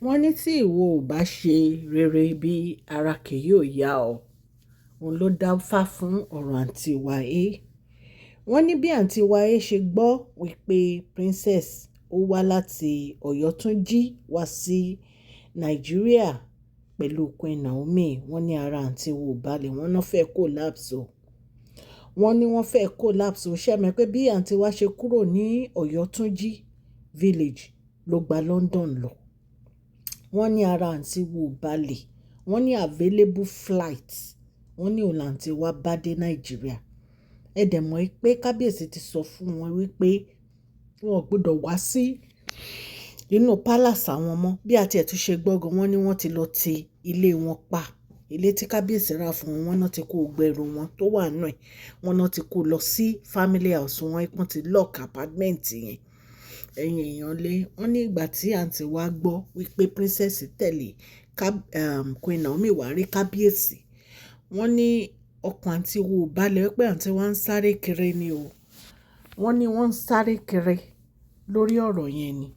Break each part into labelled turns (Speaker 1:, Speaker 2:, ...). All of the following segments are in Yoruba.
Speaker 1: Wọ́n ní tí ìwọ ò bá ṣe rere bí ara kì yóò yá ọ. Òun ló dáfá fún ọ̀rọ̀ àǹtí wa A. Wọ́n ní bí àǹtí wa A ṣe gbọ́ wípé princess ó wá láti Ọ̀yọ́túnjí wá sí Nàìjíríà pẹ̀lú Queen Naomi, wọ́n ní ara àǹtí wa ò balẹ̀, wọ́n náà fẹ́ collapse o. Wọ́n ní wọ́n fẹ́ collapse o. Ṣé ẹ mọ̀ pé bí àǹtí wa ṣe kúrò ní Ọ̀yọ́túnjí village ló gba London lọ. Wọ́n ní ara àǹtí wa ò balẹ̀. Wọ́n ní available flight. Wọ́n ní òun làǹtí wa bá dé Nàìjíríà. Ẹ dẹ̀ mọ̀ pé kábíyèsí ti sọ fún wọn wípé wọn ò gbọdọ̀ wá sí inú palace àwọn mọ́. Bí a ti ẹ̀ tún ṣe gbọ́ gan, wọ́n ní wọ́n ti lọ ti ilé wọn pa. Ilé tí kábíyèsí rà fún wọn, wọ́n náà ti kó gbogbo ẹrù wọn tó wà nínú ẹ̀. Wọ́n náà ti kó lọ sí family house wọn, wọ́n ti lock apartment yẹn. Ẹ̀yin èèyàn lé, wọ́n ní ìgbà tí àǹtí wa gbọ́ wípé princess tẹ̀lé Queen Naomi wá rí kábíyèsí, wọ́n ní ọkàn àǹtí wa ò balẹ̀, wípé àǹtí wa ń sáré kiri ni o. Wọ́n ní wọ́n ń sáré kiri lórí ọ̀rọ̀ yẹn ni.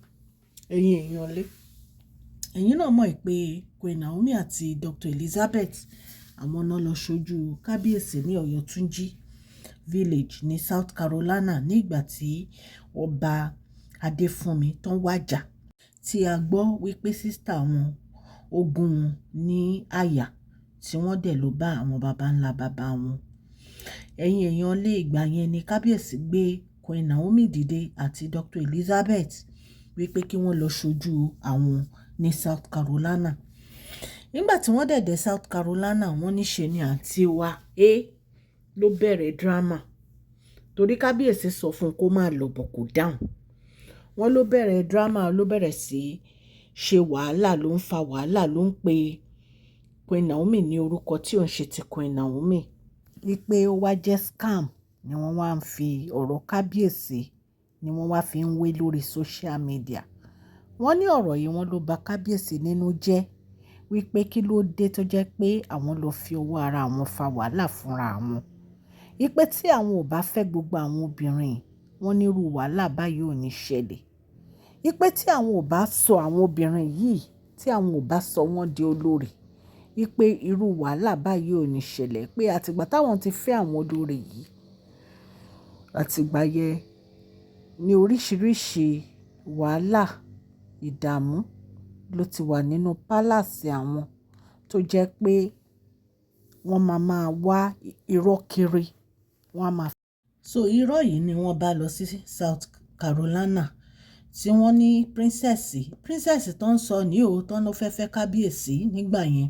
Speaker 1: Ẹ̀yin èèyàn lé, ẹ̀yin náà mọ̀ pé Queen Naomi àti Dr. Elizabeth, àwọn náà lọ ṣojú kábíyèsí ní Ọ̀yọ́túnjí village ní South Carolina ní ìgbà tí ọba Adéfúnmi tó ń wàjà, tí a gbọ́ wípé sister wọn ó gún wọn ní àyà, tí wọ́n dẹ̀ lọ bá àwọn baba ńlá bàbá wọn. Ẹ̀yin èèyàn lé, ìgbà yẹn ni kábíyèsí gbé Queen Naomi dìde àti Dr. Elizabeth wípé kí wọ́n lọ ṣojú àwọn ní South Carolina. Nígbà tí wọ́n dẹ̀ dé South Carolina, wọ́n ní ṣe ni àǹtí wa A ló bẹ̀rẹ̀ drama, torí kábíyèsí sọ fún un kó máa lọ bọ̀, kó dáhùn. Wọ́n ló bẹ̀rẹ̀ drama, ló bẹ̀rẹ̀ sí ṣe wàhálà, ló ń fa wàhálà, ló ń pe Queen Naomi ní orúkọ tí ò ń ṣe ti Queen Naomi, wípé ó wá jẹ́ scam ni wọ́n wá ń fi ọ̀rọ̀ kábíyèsí ni wọ́n wá fi ń wé lórí social media. Wọ́n ní ọ̀rọ̀ yìí, wọ́n ló ba kábíyèsí nínú jẹ́, wípé kí ló dé tó jẹ́ pé àwọn lọ fi ọwọ́ ara àwọn fa wàhálà fúnra àwọn. Wípé tí àwọn ò bá fẹ́ gbogbo àwọn obìnrin, wọ́n ní irú wàhálà báyìí ò ní ṣẹlẹ̀. Wípé tí àwọn ò bá sọ àwọn obìnrin yìí, tí àwọn ò bá sọ wọ́n di olórí, wípé irú wàhálà báyìí ò ní ṣẹlẹ̀, pé àtìgbà táwọn ti fẹ́ àwọn olórí yìí, àtìgbà yẹn ní oríṣìíríṣìí wàhálà, ìdààmú ló ti wà nínú palace àwọn, tó jẹ́ pé wọ́n máa máa wá irọ́ kiri, wọ́n á máa. So irọ́ yìí ni wọ́n bá lọ sí South Carolina, tí wọ́n ní princess, princess tó ń sọ ní o, tó ń fẹ́ fẹ́ kábíyèsí nígbà yẹn.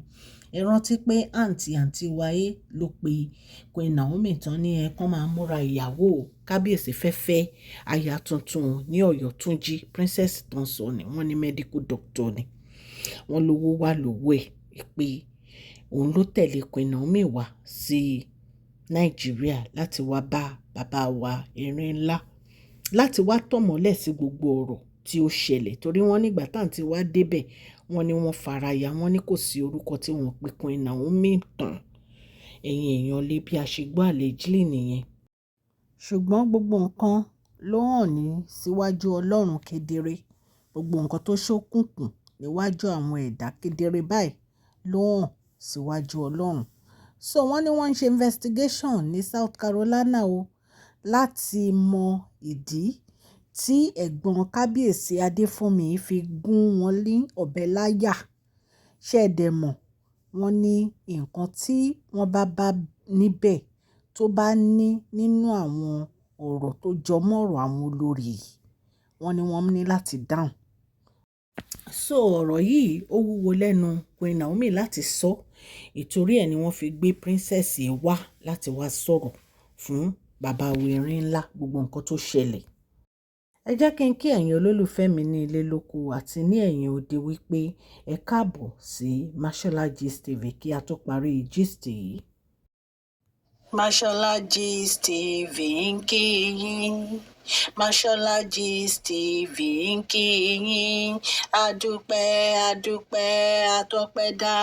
Speaker 1: Ẹ rántí pé àǹtí wáyé ló pe Queen Naomi tán ní ẹ kàn máa múra ìyàwó, kábíyèsí fẹ́ fẹ́ aya tuntun ní Ọ̀yọ́túnjí. Princess tó ń sọ ni, wọ́n ní medical doctor ni, wọ́n lówó wà lówó ẹ̀, pé òun ló tẹ̀lé Queen Naomi wá sí Nàìjíríà láti wá bá bàbá wa erin ńlá, láti wá tọ̀mọ́lẹ̀ sí gbogbo ọ̀rọ̀ tí ó ṣẹlẹ̀, torí wọ́n nígbà táǹtí wá débẹ̀, wọ́n ní wọ́n faraya, wọ́n ní kò sí orúkọ tí wọ́n pe Queen Naomi tán. Ẹ̀yin èèyàn lé, bí a ṣe gbọ́ allegedly nìyẹn. Ṣùgbọ́n gbogbo nǹkan ló hàn ní síwájú Ọlọ́run kedere. Gbogbo nǹkan tó ṣókùnkùn níwájú àwọn ẹ̀dá, kedere báyìí ló hàn síwájú Ọlọ́run. So wọ́n ní wọ́n ń ṣe investigation ní South Carolina o, láti mọ ìdí tí ẹ̀gbọ́n kábíyèsí Adéfúnmi fi gún wọn ní ọ̀bẹ láyà. Ṣé ẹ dẹ̀ mọ̀? Wọ́n ní nǹkan tí wọ́n bá bá níbẹ̀, tó bá ní nínú àwọn ọ̀rọ̀ tó jọmọ́ ọ̀rọ̀ àwọn olórí yìí, wọ́n ní wọ́n ní láti dáhùn. So ọ̀rọ̀ yìí ó wúwo lẹ́nu Queen Naomi láti sọ. Ìtorí ẹ ni wọ́n fi gbé princess yìí wá láti wá sọ̀rọ̀ fún bàbá wa erin ńlá gbogbo nǹkan tó ṣẹlẹ̀. Ẹ jẹ́ kí n kí ẹ̀yin olólùfẹ́ mi ní ilé lóko àti ní ẹ̀yìn odi wípé ẹ káàbọ̀ sí Mashola Gist TV kí a tó parí gist yìí.
Speaker 2: Mashola Gist TV ń kí yín.
Speaker 1: Mashola Gist TV ń kí yín. Adúpẹ́, adúpẹ́, atọ́pẹ́dá.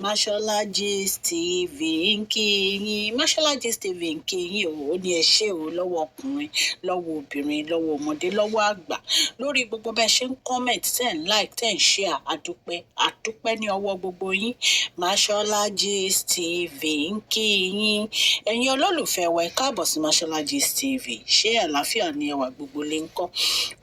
Speaker 1: Mashola Gist TV ń kí yín. Mashola Gist TV ń kí yín o. Ó ní ẹ ṣé o, lọ́wọ́ ọkùnrin, lọ́wọ́ obìnrin, lọ́wọ́ ọmọdé, lọ́wọ́ àgbà, lórí gbogbo bẹ́ẹ̀ ṣe ń comment, ten like, 10 share. Adúpẹ́, adúpẹ́ ní ọwọ́ gbogbo yín. Mashola Gist TV ń kí yín. Ẹ̀yin olólùfẹ́ wa, ẹ káàbọ̀ sí Mashola Gist TV. Ṣé àlàáfíà ni ẹwà? Gbogbo lè ń kọ́?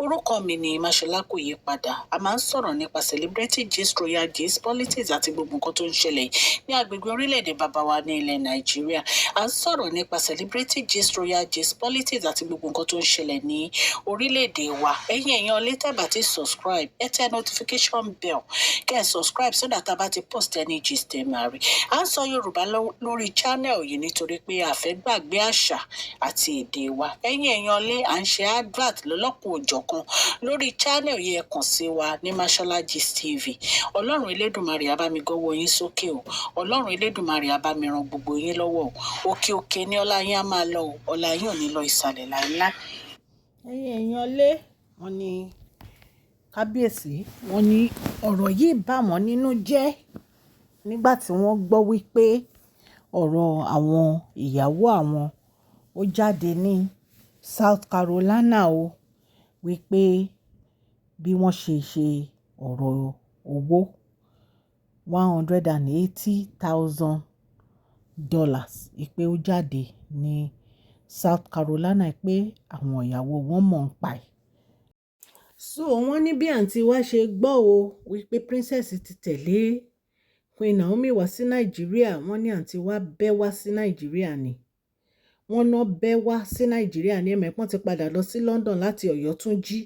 Speaker 1: Orúkọ mi ni Mashola, kò yí padà. A máa ń sọ̀rọ̀ nípa celebrity gist, royal gist, politics àti gbogbo nǹkan tó ń ṣẹlẹ̀ ní agbègbè orílẹ̀-èdè bàbá wa ní ilẹ̀ Nàìjíríà. A ń sọ̀rọ̀ nípa celebrity gist, royal gist, politics àti gbogbo nǹkan tó ń ṣẹlẹ̀ ní orílẹ̀-èdè wa. Ẹ̀yin èèyàn lè tẹ́ bá ti subscribe, ẹ tẹ notification bell, kẹ́ ẹ subscribe so that a bá ti post any gist, ẹ máa rí. À ń sọ Yorùbá lórí channel yìí nítorí pé a fẹ́ gbàgbé àṣà àti èdè wa. Ẹ̀yin èèyàn lé, à ń ṣe advert lọ́lọ́kan òjọ̀kan lórí channel yìí. Ẹ kàn sí wa ní Mashola Gist TV. Ọlọ́run Elédùnmarè á bá mi gọ́wọ́ yín sókè o. Ọlọ́run Elédùnmarè á bá mi ran gbogbo yín lọ́wọ́ o. Òkè òkè ní ọlá yín á máa lọ o. Ọlá yín ò ní lọ ìsàlẹ̀ láéláé. Ẹ̀yin èèyàn lé, wọ́n ní kábíyèsí, wọ́n ní ọ̀rọ̀ yìí bà wọ́n nínú jẹ́ nígbà tí wọ́n gbọ́ wípé ọ̀rọ̀ àwọn ìyàwó àwọn ó jáde ní South Carolina o, wípé bí wọ́n ṣe ṣe ọ̀rọ̀ owó $180,000 ìpè ó jáde ní South Carolina, pé àwọn ìyàwó wọn mọ̀ ń pa ẹ̀. So wọ́n ní bí àǹtí wa ṣe gbọ́ o wípé princess ti tẹ̀lé Queen Naomi wá sí Nàìjíríà, wọ́n ní àǹtí wa bẹ́ wá sí Nàìjíríà ni. Wọ́n náà bẹ́ wá sí Nàìjíríà ní ẹ̀mẹ́pọ́n ti padà lọ sí London láti Ọ̀yọ́túnjí.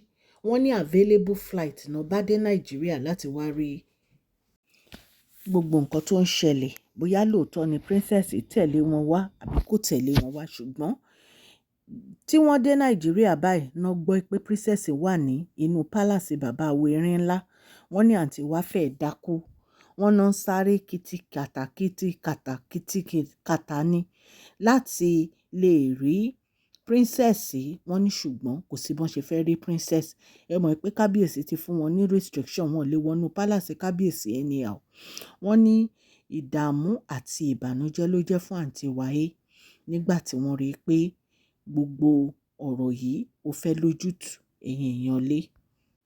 Speaker 1: Wọ́n ní available flight náà bá dé Nàìjíríà láti wá rí gbogbo nǹkan tó ń ṣẹlẹ̀, bóyá lóòótọ́ ni princess tẹ̀lé wọn wá àbí kò tẹ̀lé wọn wá. Ṣùgbọ́n tí wọ́n dé Nàìjíríà báyìí náà, gbọ́ pé princess wà ní inú palace bàbá erin ńlá. Wọ́n ní àǹtí wa fẹ́ẹ́ dákú. Wọ́n náà ń sáré kìtìkàtà kìtìkàtà kìtìkàtà ní láti lè rí princess. Wọ́n ní ṣùgbọ́n kò sí bọ́n ṣe fẹ́ rí princess. Ẹ mọ̀ pé kábíyèsí ti fún wọn ní restriction, wọn lè wọnú palace kábíyèsí anyhow. Wọ́n ní ìdààmú àti ìbànújẹ́ ló jẹ́ fún àǹtí wáyé nígbà tí wọ́n rí i pé gbogbo ọ̀rọ̀ yìí ó fẹ́ lójútùú. Ẹ̀yin èèyàn lé,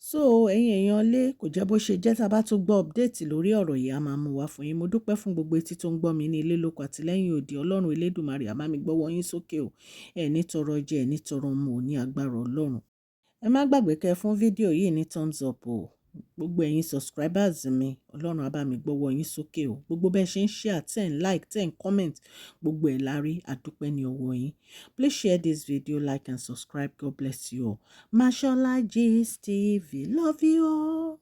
Speaker 1: so ẹ̀yin èèyàn lé, kò jẹ́ bó ṣe jẹ́. Tá a bá tún gbọ́ update lórí ọ̀rọ̀ yìí, a máa mú wá fún yín. Mo dúpẹ́ fún gbogbo etí tó ń gbọ́ mi ní ilé lóko àti lẹ́yìn òdì. Ọlọ́run Elédùmarè á bá mi gbọ́wọ́ yín sókè o. Ẹ ní tọrọ jẹ, ẹ ní tọrọ mu ò ní agbára Ọlọ́run. Ẹ má gbàgbé kẹ́ fún fídíò yìí ní thumbs up o. Gbogbo ẹ̀yin subscribers mi, Ọlọ́run á bá mi gbọ́wọ́ yín sókè o. Gbogbo bẹ́ẹ̀ ṣe ń share, 10 like, 10 comment, gbogbo ẹ̀ la rí. Àdúpẹ́ ní ọwọ́ yín. Please share this video, like and subscribe. God bless you all. Mashola Gist TV love you all.